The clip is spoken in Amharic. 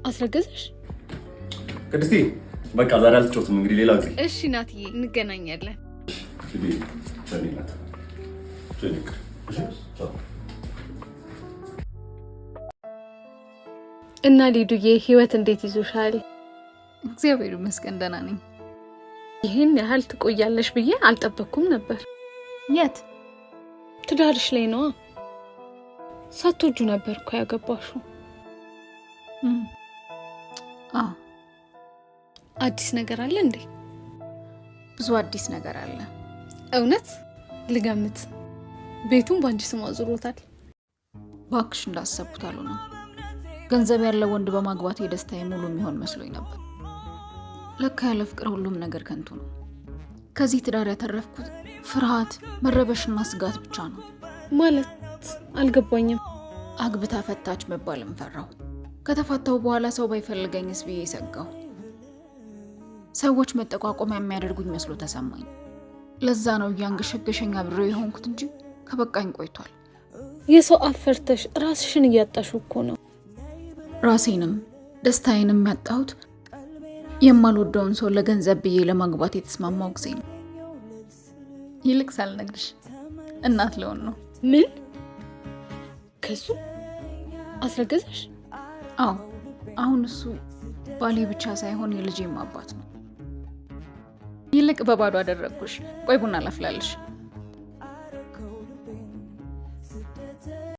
አስረገዘሽ? ቅድስቲ፣ በቃ ዛሬ አልጫወትም። እንግዲህ ሌላ ጊዜ። እሺ ናትዬ፣ እንገናኛለን። ናት። እና ሊዱዬ፣ ህይወት እንዴት ይዞሻል? እግዚአብሔር ይመስገን ደህና ነኝ። ይህን ያህል ትቆያለሽ ብዬ አልጠበቅኩም ነበር። የት? ትዳርሽ ላይ ነዋ። ሳትወጁ ነበር እኮ ያገባሽው። አዎ። አዲስ ነገር አለ እንዴ? ብዙ አዲስ ነገር አለ። እውነት? ልገምት፣ ቤቱን በአንቺ ስም አዙሮታል። ባክሽ፣ እንዳሰብኩት አልሆነም። ገንዘብ ያለው ወንድ በማግባቴ ደስታዬ ሙሉ የሚሆን መስሎኝ ነበር። ለካ ያለ ፍቅር ሁሉም ነገር ከንቱ ነው። ከዚህ ትዳር ያተረፍኩት ፍርሃት፣ መረበሽና ስጋት ብቻ ነው። ማለት? አልገባኝም። አግብታ ፈታች መባልም ፈራሁ። ከተፋታሁ በኋላ ሰው ባይፈልገኝስ ብዬ ሰጋሁ። ሰዎች መጠቋቆሚያ የሚያደርጉኝ መስሎ ተሰማኝ። ለዛ ነው እያንገሸገሸኝ አብሬው የሆንኩት እንጂ ከበቃኝ ቆይቷል። የሰው አፍ ፈርተሽ ራስሽን እያጣሽ እኮ ነው። ራሴንም ደስታዬንም ያጣሁት የማልወደውን ሰው ለገንዘብ ብዬ ለማግባት የተስማማው ጊዜ ነው። ይልቅ ሳልነግርሽ እናት ልሆን ነው። ምን? ከሱ አስረገዘሽ? አዎ፣ አሁን እሱ ባሌ ብቻ ሳይሆን የልጄም አባት ነው። ይልቅ በባዶ አደረግኩሽ። ቆይ ቡና ላፍላልሽ።